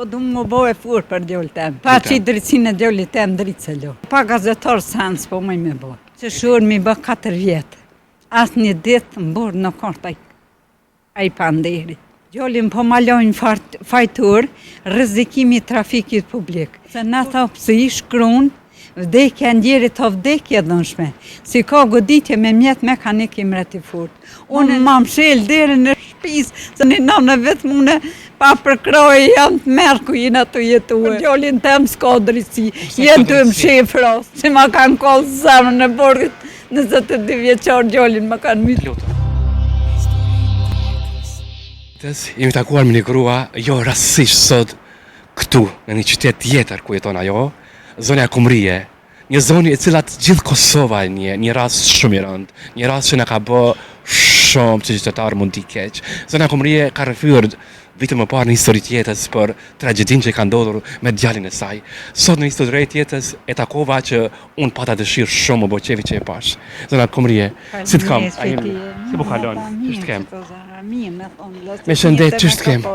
Po du me bo e furë për djalë tem. Pa qitë drejtsinë e djalit tem dritë s'e lo. Pa gazetar seancë s'po muj me bo. Qershor m'i bë 4 vjetë. As një ditë në burg nuk është ai i pandehri. Djalin po ma lojnë fajtor, rrezikimi i trafikit publik. Se në autopsi shkrun, vdekja e njerit o vdekje e dhunshme, si ka goditje me mjet mekanik i mreti fort. Unë ma mshel derën e shpis, se një nënë vetë mune pa përkrahje jam tmerr ku jena tu jetu. Për djalin tem s'ka drejtësi, jenë tu mshef rast, që ma kanë kallë zemrën e burrit, 22 vjeçar djalin ma kanë mytë. Jemi takuar me një grua, jo rastësisht sot këtu, në një qytet tjetër ku jeton ajo, zonja Kumrije, Një zonjë e cila të gjithë Kosova e njeh, një rast shumë i rëndë, një rast që na ka bë shumë si qytetarë m'u ndi keq. Zonja Kumrije ka rrëfyer vite më parë në histori të jetës për tragjedinë që i ka ndodhur me djalin e saj. Sot në histori të jetës e takova që unë pata dëshirë shumë m'u bë qefi që e pash. Zonja Kumrije, si të kam? A jemi? Si po kalon? Qysh të kem? Me shëndet, qysh të kem?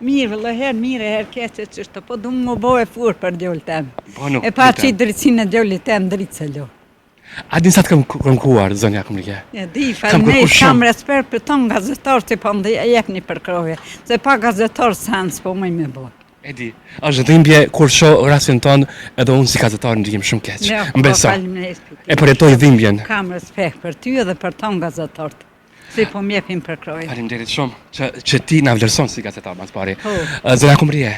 Mirë, vëlla, herë mirë, herë keq e qështu, po du me bo e furë për djalë tem. Po, e pa qitë drejtsinë e djalit tem, dritë s'e lo. A din sa të kam kërkuar, zonja Kumrije? E di, faleminderit, kam respekt për tonë gazetarë që po më jepni përkrahje, se pa gazetarë seancë s'po muj me bo. E di, është dhimbje kur shoh rastin tënd, edhe unë si gazetar ndihem shumë keq. Jo, po, Më beso. E përjetoj dhimbjen. Kam respekt për ty edhe për tonë gazetarët. Si po më jepin përkrahje. Faleminderit shumë që që ti na vlerëson si gazetar më së pari. Po. Zonja Kumrije,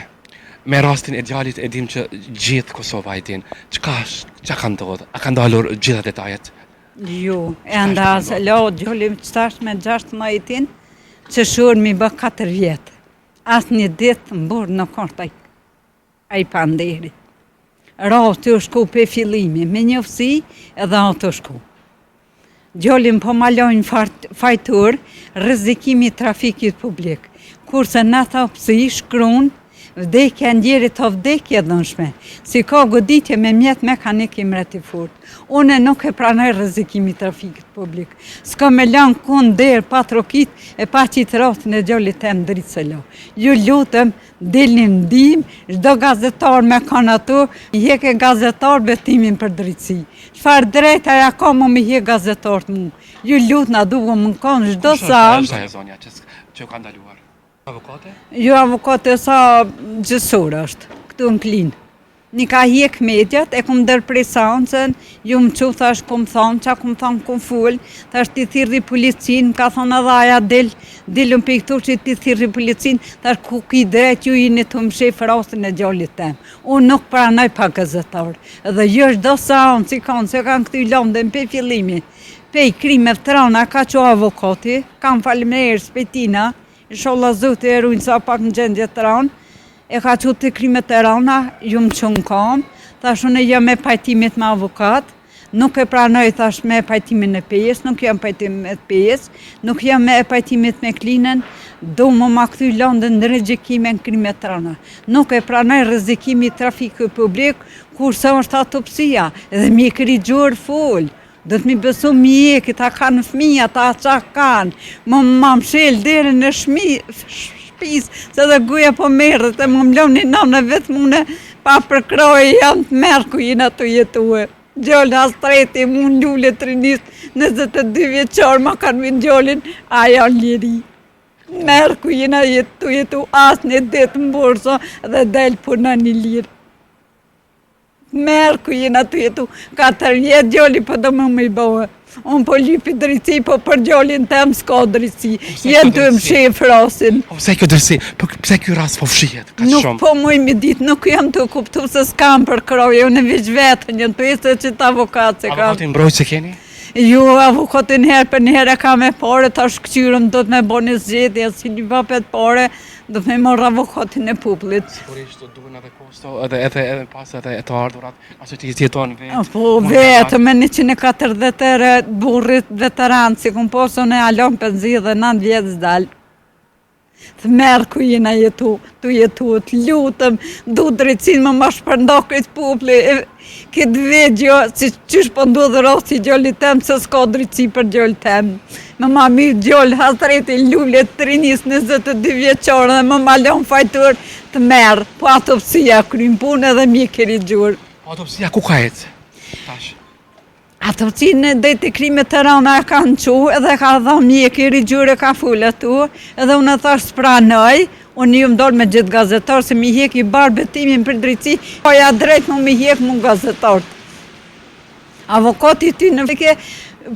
me rastin e djalit e dim që gjithë Kosova e din. Çka është, çka ka ndodhur? A kanë dalur gjitha detajet? Jo, enda as lo djali tash me 16-in, qershor m'i bë 4 vjet. As një ditë në burg nuk është ai. Ai pandehri. Ra tu shku pe fillimi, me njofsi edhe a tu shku. Djalin po ma lojnë fajtor, rrezikimi i trafikit publik. Kurse në autopsi shkrun, vdekja e njerit o vdekje e dhunshme, si ka goditje me mjet mekanik i mreti fort. Unë nuk e pranoj rrezikimi i trafikit publik. S'kam me lanë kund derë pa trokit e pa qitë rastin e djalit tem dritë s'e lo. Ju lutem, Dilni në ndihmë, çdo gazetar me kanë ato, i hjeke gazetar betimin për drejtësi. Çfarë drejta ja ka mu me hjek gazetarët mu. Ju lutna du me kanë çdo seancë. Kush është ajo zonja që që ju ka ndaluar? Avokate? Jo avokate sa gjyqësor është, këtu në Klinë. M'i ka hjek mediat, e kum ndërpre seancën, jum çu thash kum thonë, ça kum thonë kum fol, thash ti thirri policinë, më ka thonë edhe aja dil, dilun prej këtu që ti thirri policinë, thash ku ki drejt ju jeni tu mshef rastin e djalit tem. Unë nuk pranoj pa gazetar. Edhe jo çdo seancë i kanë, se kanë kthy lëndën prej fillimi. Pej krimeve të rana ka çu avokati, kam faleminderit Spetina, Inshallah Zoti e rujnë sa pak në gjendje të ranë, e ka çu te krimet e rana, jum çu në kam, thash unë jam e pajtimit me avokat, nuk e pranoj thash me pajtimin e Pejës, nuk jam pajtim me Pejës, nuk jam me pajtimit me Klinën, du me ma kthy lëndën në rigjykime në krimet e rana. Nuk e pranoj rrezikimi i trafikut publik, kurse është autopsia, dhe mjekri ligjor fol, Do të m'i besu mjekit, a kanë fëmijë, ata ça kanë, më ma mshel derën e shpis, se edhe goja po merret, e më mlon një nënë vetë mune, pa përkrahje jam tmerr ku jena tu jetue. Djalin Astreti, mu në lule të rinis, 22 vjeçar, ma kanë myt djalin, a janë liri. Tmerr ku jena tu jetu, as një ditë në burg s'o, dhe del punon i lirë. Tmerr ku jena tu jetu, 4 vjet djali po do me m'i bo. Unë po lypi drejtësi, po për djalin tem s'ka drejtësi. Jenë tu mshef rastin. Po pse kjo drejtësi? Po pse ky rast po fshihet kaq shumë? Nuk po muj me ditë, nuk jam tu kuptu se s'kam përkrahje, unë veç vetën, jam tu ecë qit avokat se kam. Avokatin mbrojtës e keni? Jo, avokatin herë për një herë e kam me pare, tash këqyrëm do të me bo një zgjedhje, si një vapet pare, do të me marrë avokatin e popullit. Sigurisht, do duhen edhe Kosto edhe edhe edhe pas edhe e të ardhurat, aso ti jeton vetë. Po vetë me 140 euro burrit veteran, si kum pasë unë e alon penzi dhe 9 vjet s'dal. Tmerr ku jena jetu, tu jetu, të lutem, du drejtësinë me ma shpërnda këtë populli, e, këtë video, si qysh po ndodh rasti i djalit tem, se s'ka drejtësi për djalin tem. Me ma myt djalë hasreti lule të rinisë 22 vjeçar dhe me ma lon fajtor tmerr, po autopsia kryn punë edhe mjeki ligjor. Po autopsia ku ka ecë? Tash. Autopsinë deri te krimet e rana e kanë çu edhe ka dhonë mjeki ligjor e ka fol aty, edhe unë e thash s'pranoj, unë jom dalë me gjithë gazetarë, se m'i hjeki barë betimin për drejtësi, po ja drejt mu m'i hjek mu gazetarët. Avokati ty në fike,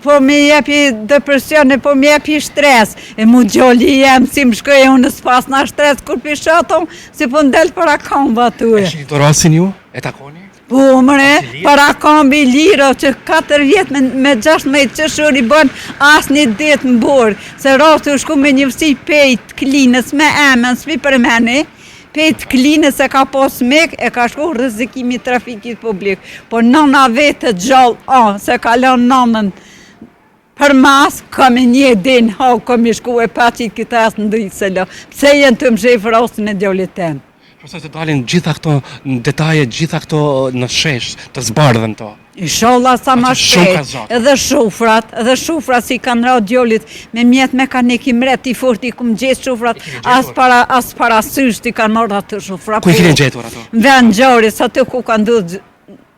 po me jepi depresion e po me jepi stres, e mu djali jem, si më shkoj e unë s'pasna stres, kur pishaton, si po n'del para kamve aty. E shihni rastin ju? E takoni? Po mre, para kambi liro që 4 vjet me, me 16 qershor i bën asnjë ditë në burg, se rasti u shku me njëfsi pej të Klinës me emën, s'pi përmeni, pej të Klinës e ka pas mik, e ka shku rrezikimi i trafikit publik. Po nëna vetë gjallë, a, se ka lënë nënën Përmas, kam e një din, ha, kam i shku e pa qitë këta asë në dritë se lo. Pse jenë tu mshef rastin e djalit tem? Shpresoj të dalin gjitha këto në detaje, gjitha këto në shesh, të zbardhen to. Inshallah sa ma shpejt, edhe shufrat, edhe shufrat si kanë ra djalit me mjet mekanik i mret i fort i kum gjetë shufrat, as para, as para sysh i kanë marrë ato shufra. Ku i keni gjetur ato? Në vend ngjarjes, aty ku kanë ndodhë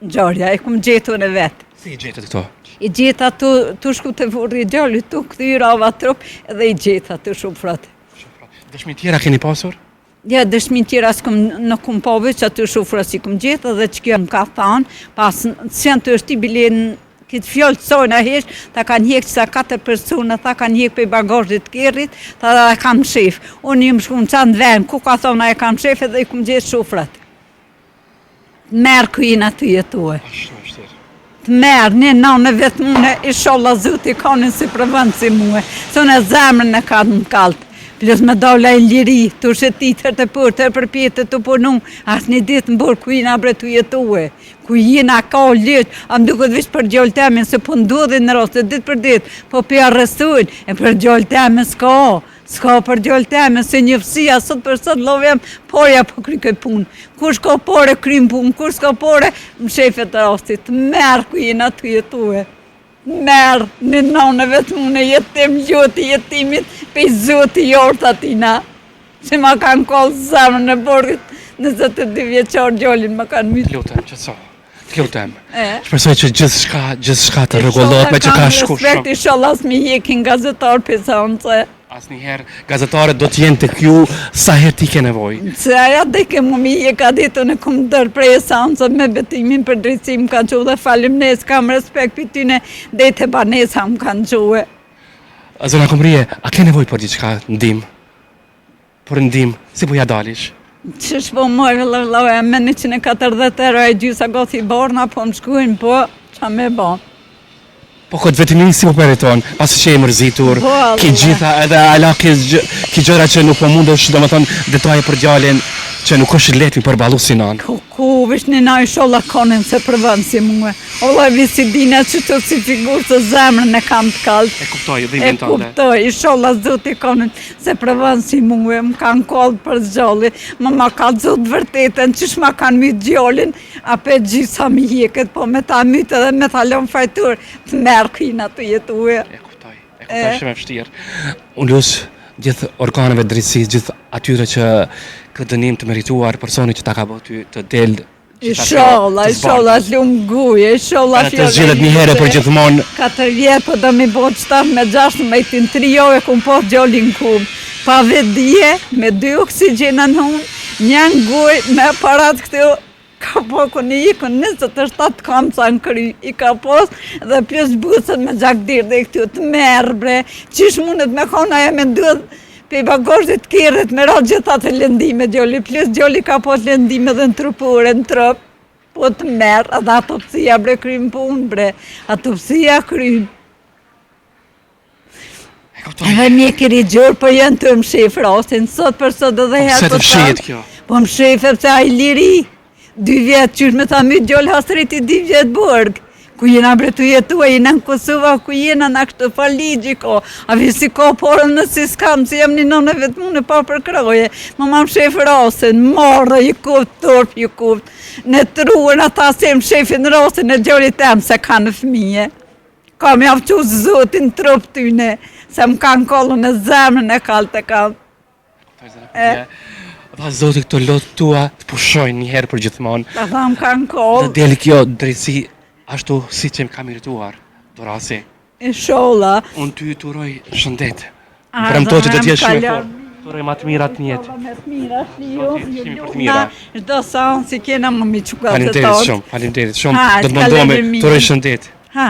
ngjarja, e kum gjetur unë vetë. Si i gjetët këto? I gjeta tu, tu shku te vorri i djalit, tu kthy rava trup edhe i gjeta ato shufrat. Shufrat. Dëshmi tjera keni pasur? Ja, dëshmi tjera s'kum, nuk kum pa veç ato shufra si kum gjetë edhe që kjo më ka thanë, pas s'janë të është i bile në këtë fjalë të sojna heq, tha kanë hjek qëta katër persona, tha kanë hjek prej bagazhit të kerrit, tha dhe e kam mshef. Unë jam shku në qatë vend, ku ka thonë e kam mshef edhe i kum gjetë shufrat. Tmerr ku jena tu jetue. Tmerr, një nanë e vetmune, ishalla Zoti konin s'i provon si mue, se unë e zemrën e kam të kalltë. Plus me dalë në liri, tu shëtit herë të portë, herë përpjetë tu punu, asnjë ditë në burg ku jena bre tu jetue, ku jena ka ligj, a më duket veç për djalë temin, se po ndodhin në raste ditë për ditë, po po i arrestojnë, e për djalë temin s'ka. S'ka për djalë teme, se njëfësia sot për sot love jam, porja po kry këtë punë. Kush ka pore, kryn punë, kush s'ka pore, mshefet rasti, tmerr ku jena tu jetue. Tmerr, një nonë vetmune, jetim, loti jetimit, pej Zoti jortë atina, që ma kanë kollë zemrën e burrit, 22 vjeçar djalin ma kanë mytë. Lutem, që so. Të lutem. Shpresoj që gjithçka, gjithçka të rregullohet me që ka shku shumë. Respekt inshallah s'mi hjekin gazetar prej seance. Asnjëherë gazetarët do të jenë tek ju sa herë ti ke nevojë. Se aja dhe ke mu mi hjek a ditë unë kum ndërpre seancën me betimin për drejtësi më kanë çu dhe faleminderit kam respekt për tyne deri te banesa më kanë çue. Zonja Kumrije, a ke nevojë për diçka ndihmë? Për ndihmë, si po ja dalish? Qysh po moj vëlla vëlla e me 140 euro e gjysa gati barna po më shkujnë po ça me ba. Po këtë vetminë si po meriton, pasi që je mërzitur, po, ki gjitha edhe ala ki, ki gjëra që nuk po mundesh, domethënë, detaje për djalin, që nuk është lehtë mi përballu si nanë. Ku, ku, veç një na isholla konin s'e provon si mue. O vlla, vi si dina që të si figurë të zemrën e kam të kalltë. E kuptoj, dhimbjen tënde. E kuptoj, isholla Zoti konin s'e provon si mue, më kanë kollë për s'gjalli, më ma ka të vërtetën, qysh ma kanë mytë djalin, apet gjysa mi hjeket, po me ta mytë edhe me ta lënë fajtor, tmerr ku jena tu jetue. E kuptoj, e kuptoj shumë e vështirë. Unë lus gjithë organeve drejtësisë, gjithë atyre që këtë dënim të merituar personit që ta ka bërë ty të del Ishalla, ishalla, të lum guje, ishalla fjallë. Të zgjidhet një herë për gjithmonë. Katër vjet po do mi bo qëta me 16 tri javë e kum pas djalin n'komë. Pa vetëdije, me dy oksigjena në hunë, një në gojë, me aparat këtu, ka po ku një ikën 27 kamca në kry, i ka pos dhe plus buzët me gjakderdhje këtu tmerr bre, qysh mundet me kona e me ndodhë Pej bagazhit kerrit me ra gjithë atë lëndime djali, plus djali ka pas lëndime dhe në trupore, në trup, po tmerr, edhe autopsia bre kryn punë bre, autopsia kryn. Edhe mjeki ligjor, po janë tu mshef rastin, sot për sot edhe po herë po të kjo? Po mshefet pse ai liri, dy vjet, qysh me ta mytë djalë hasreti dy vjet burg. Ku jena bre tu jetu, a jena në Kosovë, a ku jena na këtu pa ligji ko, a vi si ka porën në si s'kam, si jam një nënë vetmune pa përkrahje, më ma mshef rastin, marre ju kuft, turp ju kuft, në truën ata si mshefin rastin e djalit tem se kanë fëmije. Ka me jau çu Zoti n'trup tyne, se më kanë kollën e zemrën e kaltë e kam. E. Dha Zoti këto lot tua të pushojnë një herë për gjithmonë. Ta tham kanë kollë. Dhe del kjo drejtësi ashtu siç e ka merituar dorasi. Inshallah. Unë ty të uroj shëndet. Premtoj që do të jesh shumë e fortë. Të uroj ma të mirat në jetë. Me të mira, jo, jo, për të mira. Çdo seancë i kena më mi çuka të Faleminderit shumë, faleminderit shumë. Do të mundohemi, të uroj shëndet. Ha.